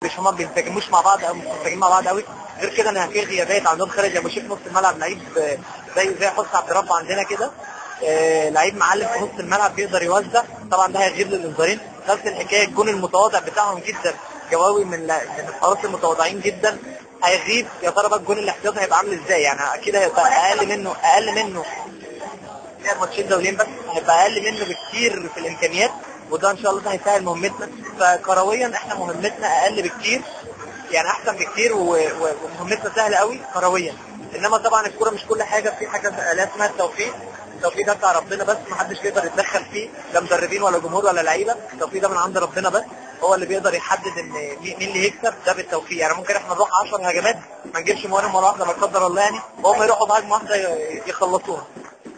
مش هما بينسجموش مع بعض او مش منسجمين مع بعض قوي. غير كده ان في غيابات عندهم، خالد ابو شيخ نص الملعب لعيب زي حسني عبد الرب عندنا كده، لعيب معلم في نص الملعب بيقدر يوزع، طبعا ده هيغيب للانذارين. نفس الحكاية الجون المتواضع بتاعهم جدا جواوي من الحراس المتواضعين جدا هيغيب. يا ترى بقى الجون الاحتياطي هيبقى عامل ازاي؟ يعني اكيد هيبقى اقل منه ماتشين دوليين بس، هيبقى اقل منه بكتير في الامكانيات، وده ان شاء الله ده هيسهل مهمتنا. فكرويا احنا مهمتنا اقل بكتير، يعني احسن بكتير، ومهمتنا سهلة قوي كرويا. انما طبعا الكورة مش كل حاجة، في حاجة اسمها التوفيق. التوفيق ده بتاع ربنا بس، ما حدش يقدر يتدخل فيه، لا مدربين ولا جمهور ولا لعيبة. التوفيق ده من عند ربنا بس، هو اللي بيقدر يحدد ان مين اللي يكسب، ده بالتوفيق. يعني ممكن احنا نروح 10 هجمات ما نجيبش مرة واحدة لا قدر الله يعني، وهم يروحوا بهجمه واحدة يخلصوها.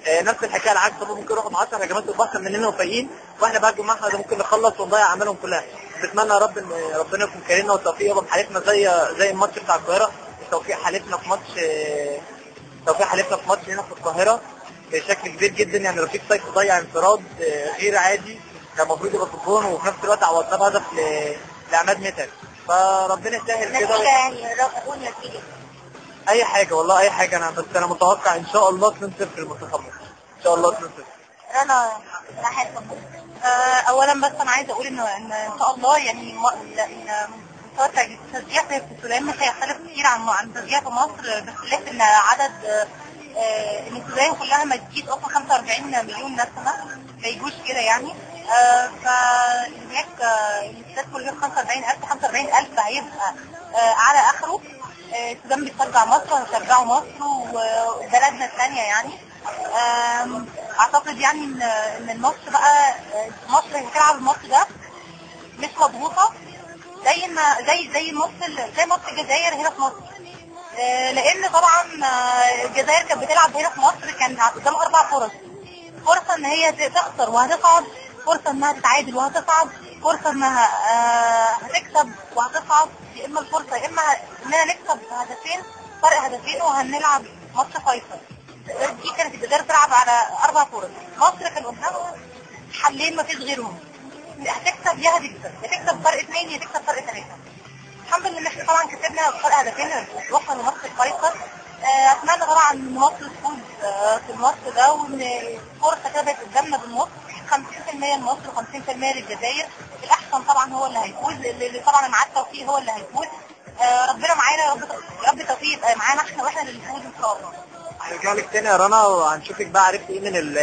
نفس الحكاية العكس، هم ممكن يروحوا ب 10 هجمات احسن مننا وفايقين، واحنا بهجمه واحدة ممكن نخلص ونضيع اعمالهم كلها. بتمنى يا رب ان ربنا يكون كريمنا والتوفيق يبقى حالتنا زي الماتش بتاع القاهرة. التوفيق حالتنا في ماتش، توفيق حالتنا في ماتش هنا في القاهرة بشكل كبير جدا. يعني رفيق سيف ضيع انفراد غير عادي كان المفروض يبقى في الجون، وفي نفس الوقت عوضناه بهدف لعماد متعب. فربنا يسهل كده يعني قول نتيجة اي حاجة والله، اي حاجة. انا بس انا متوقع ان شاء الله 2-0 للمنتخب مصر، ان شاء الله 2-0. انا اولا بس انا عايزه اقول ان ان شاء الله يعني ان التشجيع في السودان مش هيختلف كتير عن التشجيع في مصر، باختلاف ان عدد ان السودان كلها ما تجيش اصلا 45 مليون نسمه، ما يجوش كده يعني. فهناك الاستاد كل يوم 45,000 45,000 هيبقى على اخره. السودان بتشجع مصر وهيشجعوا مصر وبلدنا الثانية يعني. اعتقد يعني ان الماتش بقى، مصر هتلعب الماتش ده مش مضغوطه زي ما زي ماتش زي ماتش الجزائر هنا في مصر، لان طبعا الجزائر كانت بتلعب هنا في مصر كان قدامها 4 فرص، فرصة ان هي تخسر وهتصعد، فرصة انها تتعادل وهتصعد، فرصة انها هتكسب وهتصعد، يا اما الفرصة يا اما اننا نكسب هدفين، فرق هدفين وهنلعب ماتش فيصل. دي كانت الجزائر تلعب على 4 فرص، مصر كان قدامها حلين ما فيش غيرهم، هتكسب يا هتكسب، يا تكسب فرق 2 يا تكسب فرق 3. الحمد لله ان احنا طبعا كسبنا فرق هدفين وصلنا لماتش الفيصل. اتمنى طبعا ان مصر تفوز في الماتش ده، وان فرصة كده بقت قدامنا بالنص، 50% لمصر و50% للجزائر. الاحسن طبعا هو اللي هيفوز، اللي طبعا معاه التوفيق هو اللي هيفوز. ربنا معانا يا رب، يا رب التوفيق يبقى معانا احنا واحنا اللي نفوز ان شاء الله. هنرجع لك تاني يا رنا وهنشوفك بقى عرفت ايه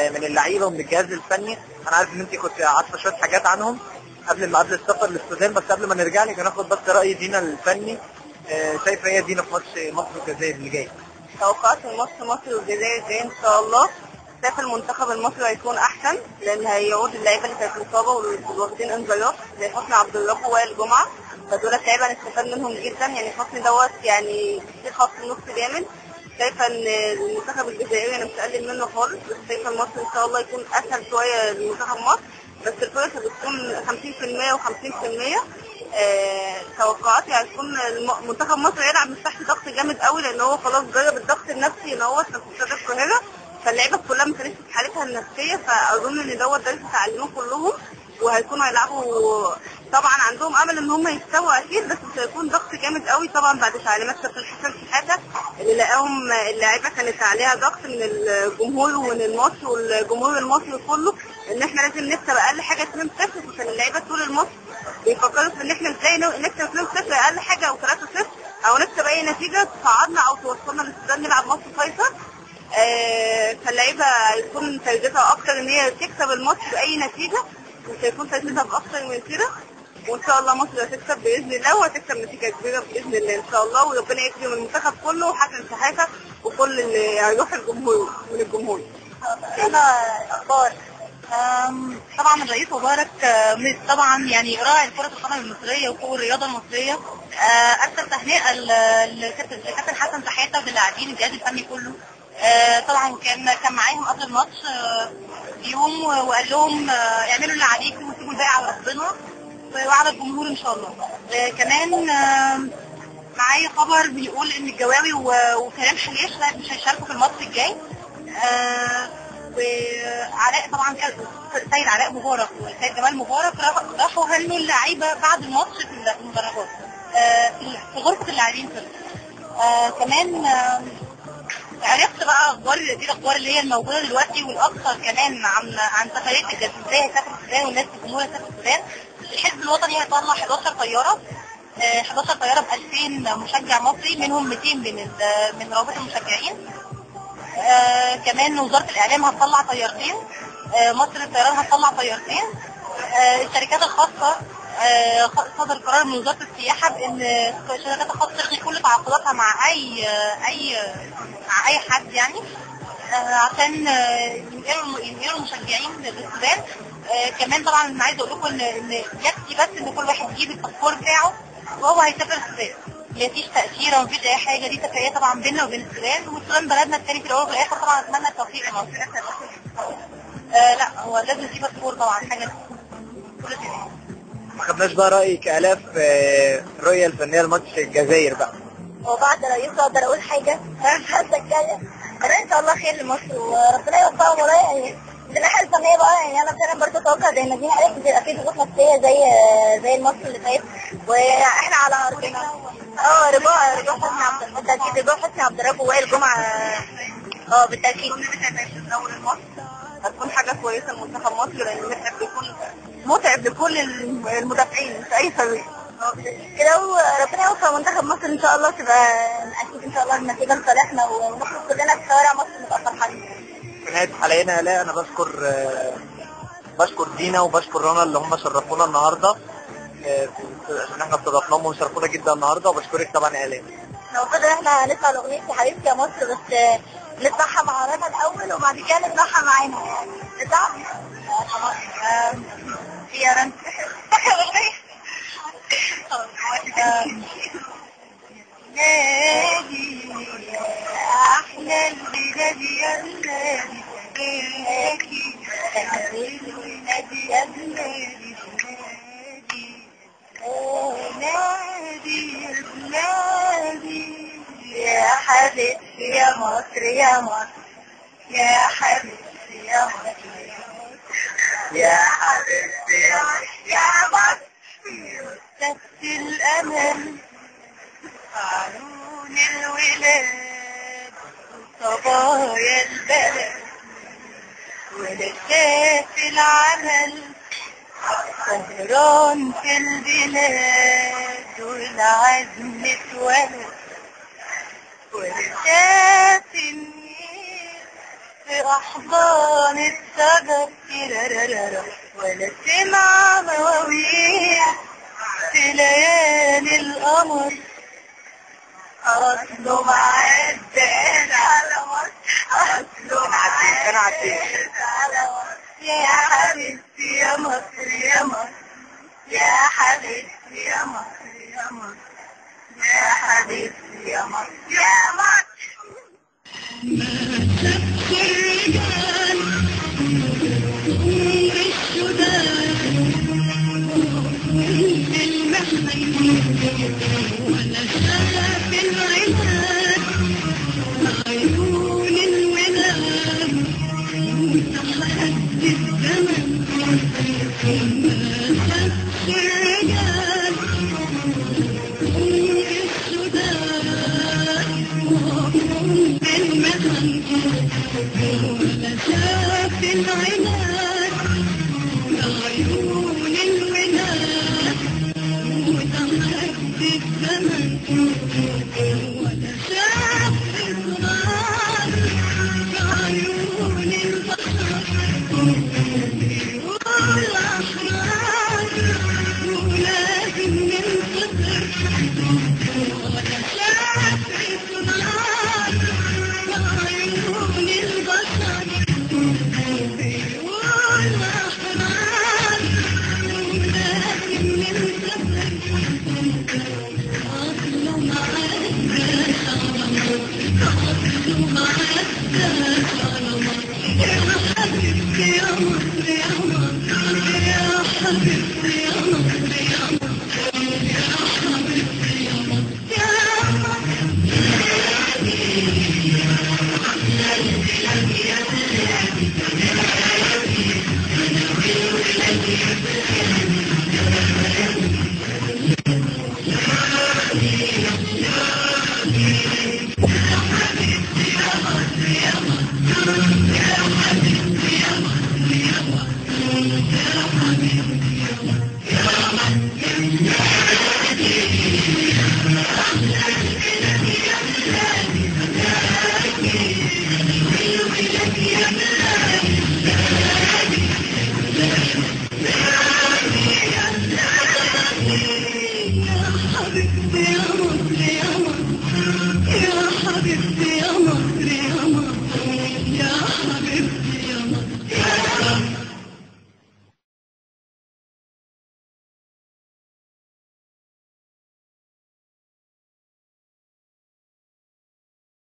من اللعيبة ومن الجهاز الفني. انا عارف ان انت كنت عارفه شوية حاجات عنهم قبل السفر للسودان، بس قبل ما نرجع لك هناخد بس راي دينا الفني. شايفه ايه دينا في ماتش مصر والجزائر اللي جاي؟ توقعات الماتش مصر والجزائر الجاي ان شاء الله، شايف المنتخب المصري هيكون احسن، لان هيعود اللعيبة اللي كانت مصابه والواخدين انذارات زي حسني عبد الرب ووائل جمعه، فدول اللعيبة هنستفاد منهم جدا. يعني حسني دوت يعني في خط النص جامد. شايفه ان المنتخب الجزائري انا مش هقلل منه خالص، بس شايفه المصري ان شاء الله يكون اسهل شوية لمنتخب مصر، بس الفرص بتكون 50% و50%. توقعاتي هتكون منتخب مصر يلعب مش تحت ضغط جامد قوي، لان هو خلاص جرب الضغط النفسي ان هو في استاد القاهرة، فاللعيبه كلها ما كانتش في حالتها النفسية، فاظن ان دوت درس اتعلموه كلهم، وهيكونوا هيلعبوا طبعا عندهم امل ان هم يكسبوا اكيد، بس مش هيكون ضغط جامد قوي طبعا بعد تعليمات كابتن حسن شحاته اللي لقاهم اللعيبة كانت عليها ضغط من الجمهور ومن الماتش والجمهور المصري كله ان احنا لازم نكسب اقل حاجة 2-0، فكان اللعيبة طول الماتش بيفكروا في ان احنا ازاي نكسب 2-0 اقل حاجة او 3-0 او نكسب اي نتيجة تصعدنا او توصلنا للسودان نلعب ماتش فيصل. فاللعيبه هيكون تركيزها اكتر ان هي تكسب الماتش باي نتيجة، مش هيكون تركيزها باكتر من كده، وان شاء الله مصر هتكسب باذن الله، وهتكسب نتيجة كبيرة باذن الله ان شاء الله، وربنا يكرم المنتخب كله وحسن شحاته وكل اللي هيروح الجمهور من الجمهور. انا اخبار طبعا الرئيس مبارك طبعا يعني راعي كرة القدم المصرية وقوة الرياضة المصرية، ارسل تهنئة للكابتن حسن شحاته وللاعبين الجهاز الفني كله. طبعا كان معاهم قبل الماتش بيوم وقال لهم اعملوا اللي عليكم وسيبوا الباقي على ربنا وعلى الجمهور ان شاء الله. كمان معايا خبر بيقول ان الجواوي وكريم حليش مش هيشاركوا في الماتش الجاي. وعلاء طبعا سيد علاء مبارك وسيد جمال مبارك راحوا هنوا اللعيبة بعد الماتش في المدرجات. في غرفة اللاعبين. كمان عرفت بقى اخبار دي، الاخبار اللي هي الموجودة دلوقتي والاكثر كمان عن سفرية الجزائر، ازاي هيسافر السودان والناس الجمهور هيسافر السودان. الحزب الوطني هيطلع 11 طيارة، 11 طيارة ب 2000 مشجع مصري، منهم 200 من روابط المشجعين. كمان وزارة الاعلام هتطلع طيارتين، مصر للطيران هتطلع طيارتين. الشركات الخاصة صدر قرار من وزارة السياحة بان الشركات الخاصة تلغي كل تعاقداتها مع اي اي مع اي حد يعني، عشان ينقلوا المشجعين للسودان. كمان طبعا انا عايزه اقول لكم ان يكفي بس ان كل واحد يجيب الباسبور بتاعه وهو هيسافر السودان، مفيش تأشيرة ومفيش أي حاجة. دي اتفاقية طبعا بيننا وبين السودان، والسودان بلدنا الثاني في الأول وفي الآخر. طبعا أتمنى التوفيق لمصر. لا هو لازم في باسبور طبعا، حاجة كل تمام. ما خدناش بقى رأيك آلاف الرؤية الفنية لماتش الجزائر بقى. وبعد رأيك أقدر أقول حاجة؟ أنا مش عايزة أتكلم. إن شاء الله خير لمصر وربنا يوفقهم والله. يعني من الناحية الفنية بقى، يعني أنا فعلا برضه أتوقع زي ما دينا قالت بتبقى في ضغوط نفسية زي الماتش اللي فات، وإحنا على أرضنا. رجوع حسني عبد الرب، بالتأكيد رجوع حسني عبد الرب ووائل جمعة. بالتأكيد أول الماتش هتكون حاجة كويسة لمنتخب مصر، لأن متعب بيكون متعب لكل المدافعين في أي فريق كده. وربنا يوفق منتخب مصر إن شاء الله، تبقى أكيد إن شاء الله النتيجة لصالحنا، ونخرج كلنا في شوارع مصر نبقى فرحانين. في نهاية حلقتنا لا أنا بشكر دينا وبشكر رنا اللي هم شرفونا النهارده، عشان احنا استضفناهم وشرفونا جدا النهارده، وبشكرك طبعا يا آلاء. المفروض ان احنا هنسمع الاغنية يا حبيبتي يا مصر، بس نسمعها مع رنا الاول وبعد كده نسمعها معانا. نسمعها يا رنا فاكره الاغنية؟ نادي احلى البلاد يا بلادي فداكي، نادي يا بلادي نادي يا بلادي، يا حبيبتي يا مصر يا مصر، يا حبيبتي يا مصر يا حبيبتي يا مصر. شفت الأمل عيون الولاد وصبايا البلد، ولا شاف العمل سهران في البلاد والعزم اتولد، ولا شاف النيل في أحضان الشجر ولا سمع مواويل في ليالي القمر. أصله معدل على مصر، أصله معدل على مصر، يا حبيبتي يا مصر يا مصر، يا حبيبتي يا مصر يا مصر، يا حبيبتي يا مصر يا مصر. ما شافش الرجال عمر السودان المحن، ولا شاف العباد عيون الولاد وتحدي الزمن. ما شافش الرجال عمر السودان المحن، ولا شاف العباد عيون الولاد وتحدي الزمن، ولا شاف إصرار في عيون البشر بيقول أحرار ولازم ننتصر، ولا شاف إصرار في عيون البشر بيقول أحرار ولازم ننتصر. أصله معاك يا حبيبتي يا مصر يا مصر، يا حبيبتي يا مصر يا مصر، يا حبيبتي.